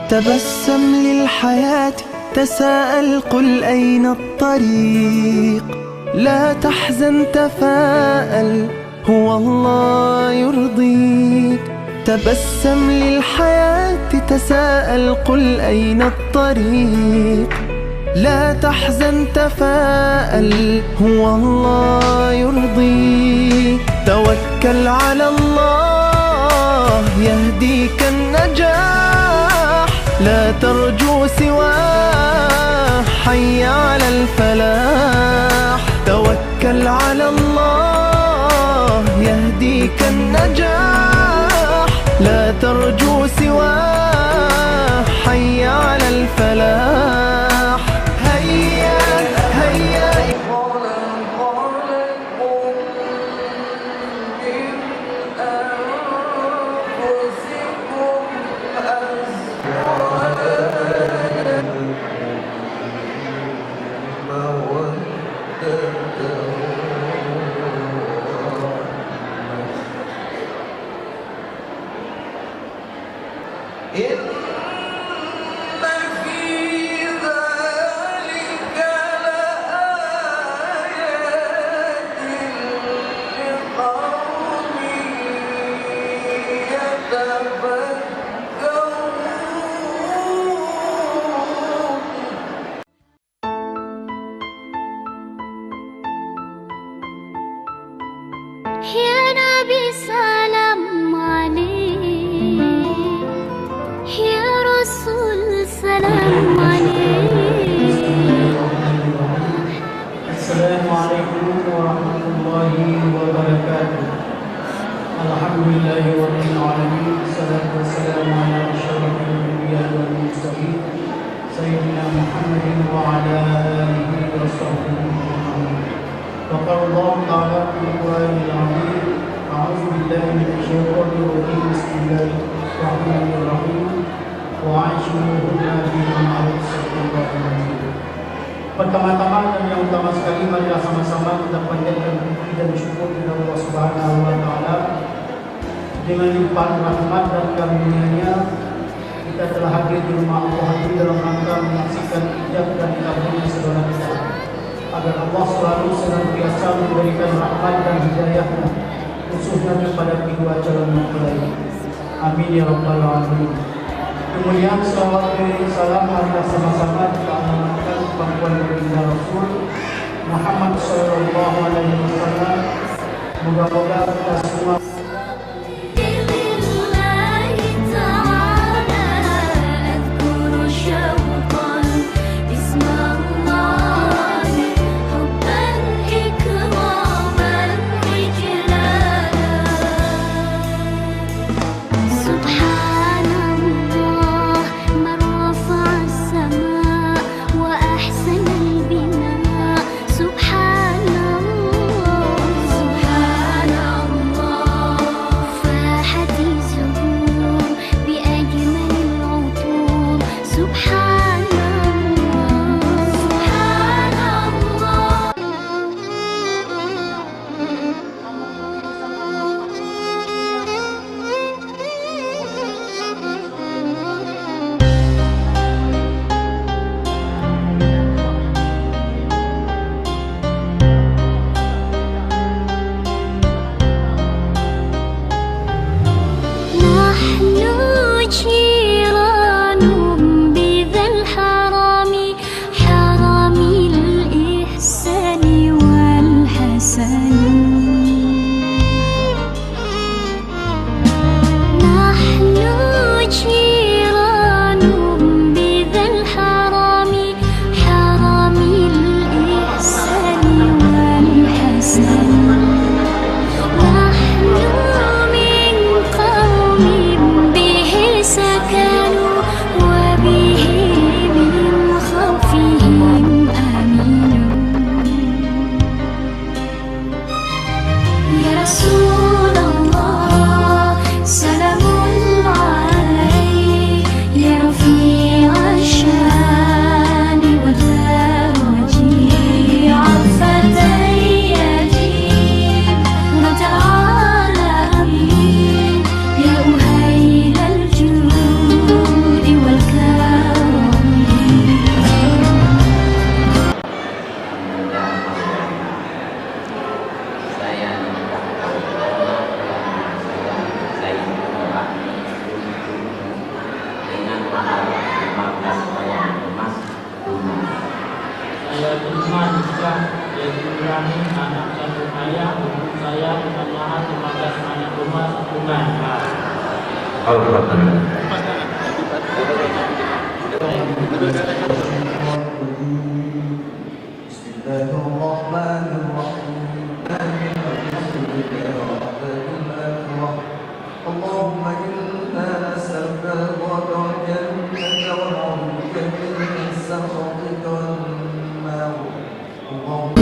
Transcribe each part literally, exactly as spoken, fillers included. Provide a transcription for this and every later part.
تبسم للحياة، تساءل، قل أين الطريق؟ لا تحزن، تفاءل، هو الله يرضيك. تبسم للحياة، تساءل، قل أين الطريق؟ لا تحزن، تفاءل، هو الله يرضيك. توكل على الله، يهديك النجاح، لا ترجو سواه، حي على الفلاح. توكل على الله، يهديك النجاح، لا ترجو سواه، حي على الفلاح. هيا، هيا. إن في ذلك لآيات لقوم يتفكرون. يا نبي سلام عليك، يا رسول سلام عليك. السلام عليكم ورحمة الله وبركاته. الحمد لله رب العالمين، الصلاة والسلام على أشرف الأنبياء والمرسلين، سيدنا محمد وعلى آله وصحبه أجمعين. وقال الله تعالى في القرآن العظيم: أعوذ بالله من الشيطان الرجيم. بسم الله الرحمن الرحيم. وعاشروهن بالمعروف. صدق الله العظيم. Pertama-tama dan yang utama sekali, marilah sama-sama kita panjatkan puji dan syukur kepada Allah Subhanahu wa Taala. Dengan limpahan rahmat dan karunia-Nya, kita telah hadir di rumah Allah ini dalam rangka menyaksikan ijab dan kabulnya saudara kita. Agar Allah selalu senantiasa memberikan rahmat dan hidayah-Nya, khususnya kepada kedua calon mempelai. Amin ya rabbal alamin. Kemudian, salawat dan salam marilah sama-sama kita alamatkan kepada Baginda Rasul Muhammad sallallahu alaihi wasallam. Moga-moga kita semua لله تعالى أذكر شوقا اسم الله حبا إكراما وإجلالا. سبحان الله من رفع السماء وأحسن البناء. سبحان الله، سبحان الله، فاحت الزهور بأجمل العطور. سبحان الله، سبحان الله. نحن جيران بذا الحرم، حرم الإحسان والحسن. نحن جيران بذا الحرم، حرم الإحسان والحسن. نحن من قوم به سكنوا، وبه من خوفهم آمنوا. يا رسول الله، سلام عليك، يا رفيع الشان والدرج عفت أيدي رد العالمين، يا أهل Al-Fatihah. بسم الله الرحمن الرحيم. اللهم إنا نسألك رضاك والجنة ونعوذ بك من سخطك والنار. اللهم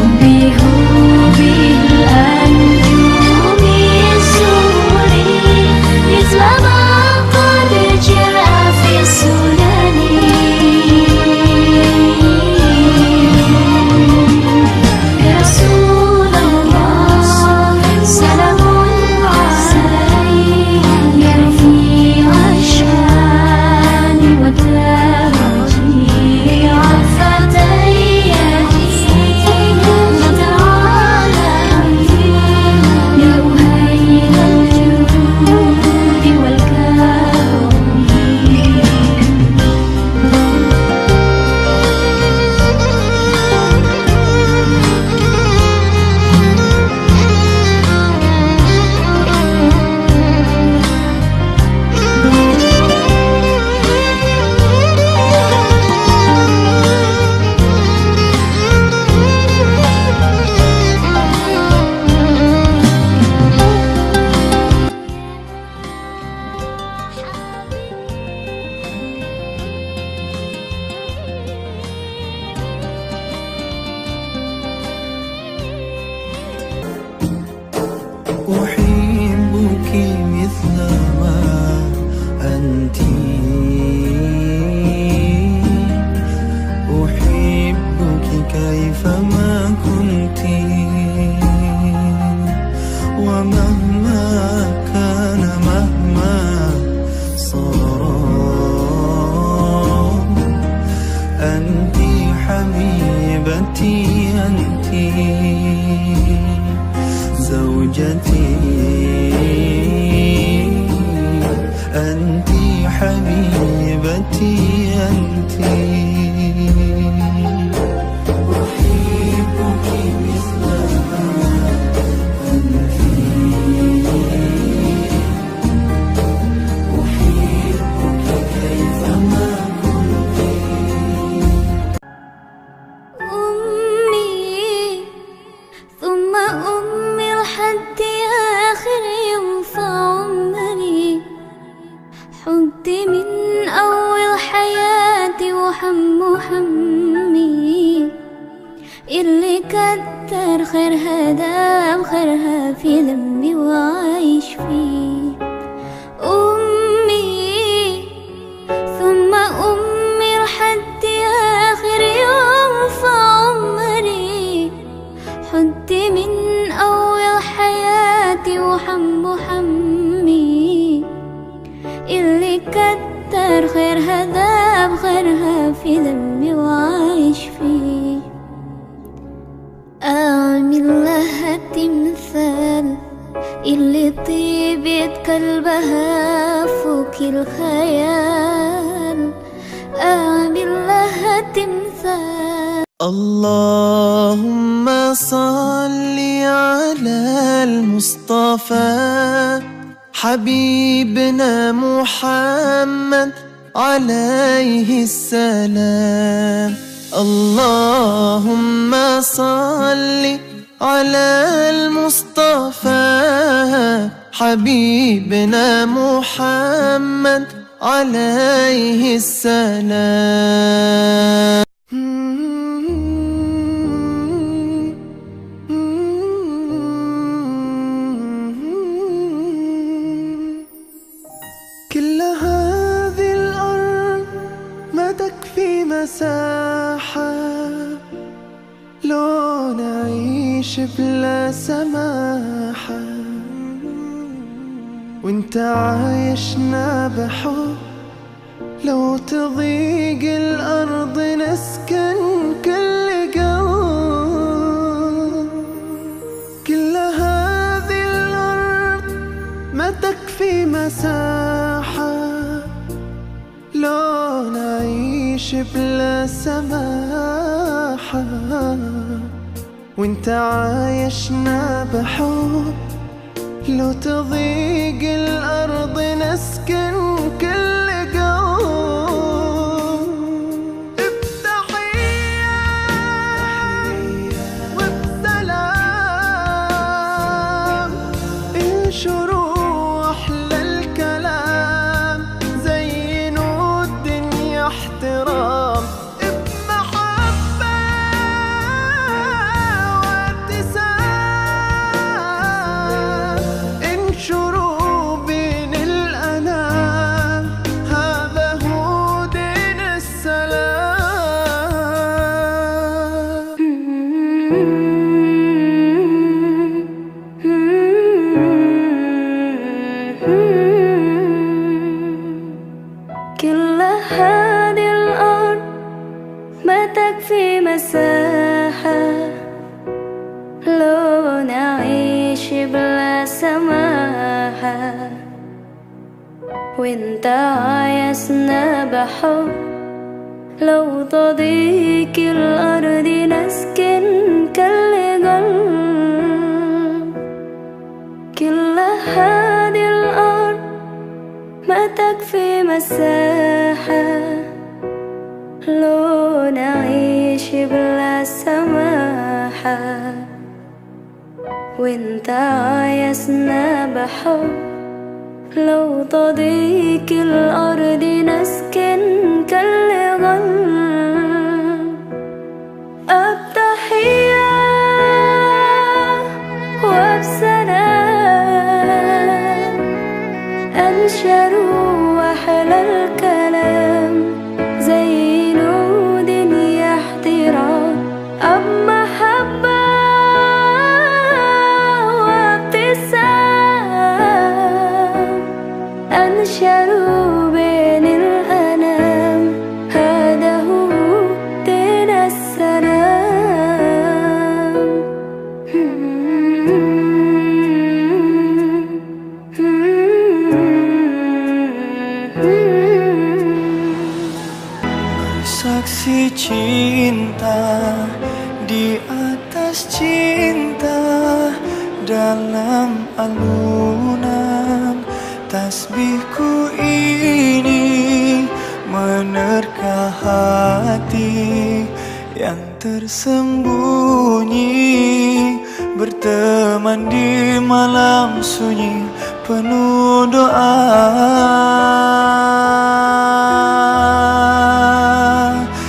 أحبك مثل ما أنت، أحبك كيفما كنت، ومهما كان، مهما صار، أنت حبيبتي، أنت زوجتي، أنت حبيبتي، أنت. أحبك مثل ما أنت، أحبك كيفما كنت. أمي، ثم أمي لحد آخر يوم في عمري. حبي من أول حياتي وهم همي، اللي كتر خيرها دام خيرها في ذنبي وعايش فيه. أمي، ثم أمي لحد آخر يوم في عمري. حبي من أول حياتي وهم همي، اللي كتر خيرها دام خيرها في ذنبي وعايش فيه. أعمل لها تمثال، اللي طيبة قلبها فوق الخيال. أعمل لها تمثال. اللهم صل على المصطفى حبيبنا محمد عليه السلام. اللهم صل على المصطفى حبيبنا محمد عليه السلام. كل هذه الأرض ما تكفي مساحة لو نعيش بلا سماحة، وانت عايشنا بحب. لو تضيق الأرض نسكن كل قلب. كل هذه الأرض ما تكفي مساحة لو نعيش بلا سماحة، وانت عايشنا بحب. لو تضيق الأرض نسكن هذه الأرض ما تكفي مساحة لو نعيش بلا سماحة. وانت عايزنا بحب، لو تضيق الأرض نسكن كالغل. كل هذه الأرض ما تكفي مساحة لو نعيش بلا سماحة. وانت عايزنا بحب، لو تضيق الأرض نسكن كالغل. التحية والسلام أنشروا أحلى الكلام، زينوا دنيا احترام، أب محبة وابتسام، أنشروا بين الأنام، هذا هو دين السلام. Saksi cinta di atas cinta dalam alunan tasbihku ini menerka hati yang tersembunyi, berteman di malam sunyi penuh doa.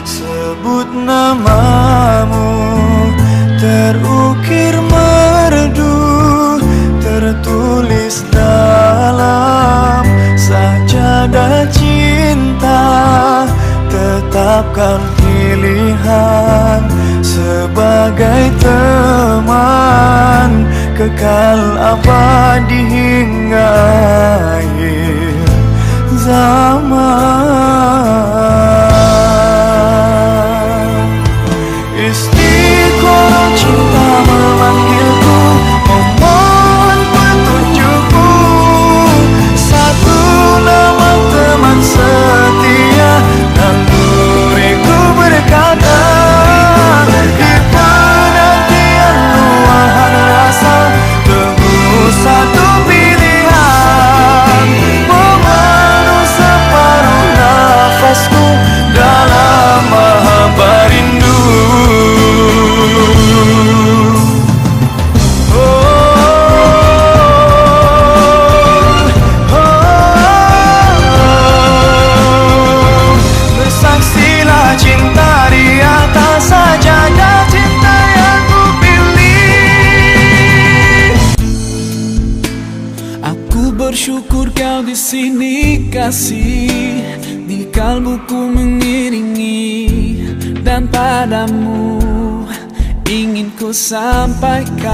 Sebut namamu terukir merdu, tertulis dalam sajadah cinta. Tetapkan pilihan sebagai teman kekal abadi hingga akhir zaman. Istiqoroh cinta memanggilku, memohon petunjukmu. Satu nama teman setia, naluriku berkata, di penantian luahan rasa, teguh satu pilihan, memenuh separuh nafasku dalam mahabbah rindu. Oh, oh, oh, oh. Bersaksilah cinta di atas sajadah cinta yang kupilih. Aku bersyukur kau di sini, kasih, di kalbuku mengiringi, dan padamu ingin ku sampaikan.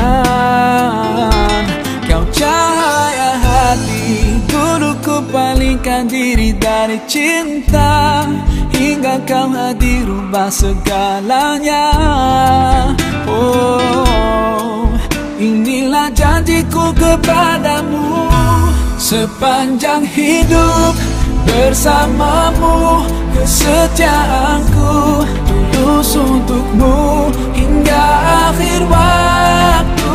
Kau cahaya hati, dulu ku palingkan diri dari cinta, hingga kau hadir ubah segalanya. Oh, inilah janjiku kepadamu, sepanjang hidup bersamamu, kesetiaanku tulus untukmu hingga akhir waktu.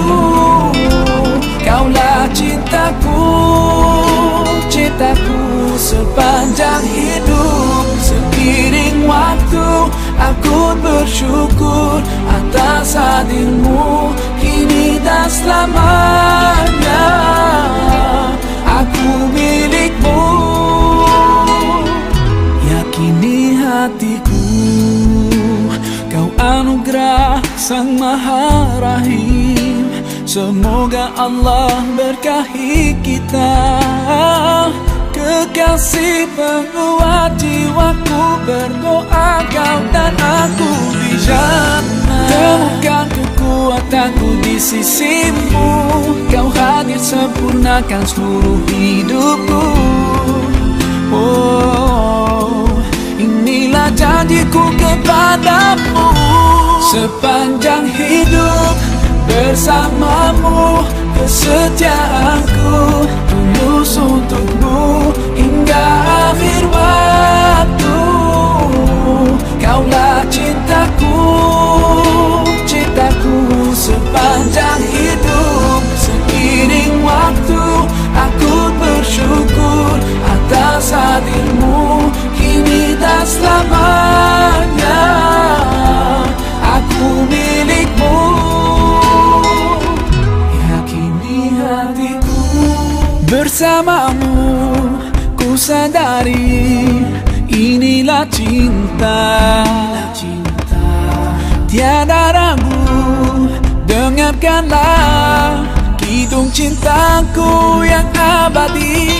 Kaulah cintaku, cintaku sepanjang hidup, seiring waktu aku bersyukur atas hadirmu kini dan selamanya. Aku milikmu, yakini hatiku. Kau anugerah Sang Maha Rahim. Semoga Allah berkahi kita. Kekasih penguat jiwaku, berdoa kau dan aku di jannah. Temukan kekuatanku di sisimu. Kau hadir sempurnakan seluruh hidupku. Oh, Padamu sepanjang hidup, bersamamu kesetiaanku, tulus untukmu hingga akhir waktu. Kaulah cintaku, cintaku sepanjang hidup. Seiring waktu, aku bersyukur atas hadirmu kini dan selamanya. Aku milikmu, yakini hatiku. Bersamamu ku sadari inilah cinta. Tiada ragu, dengarkanlah kidung cintaku yang abadi.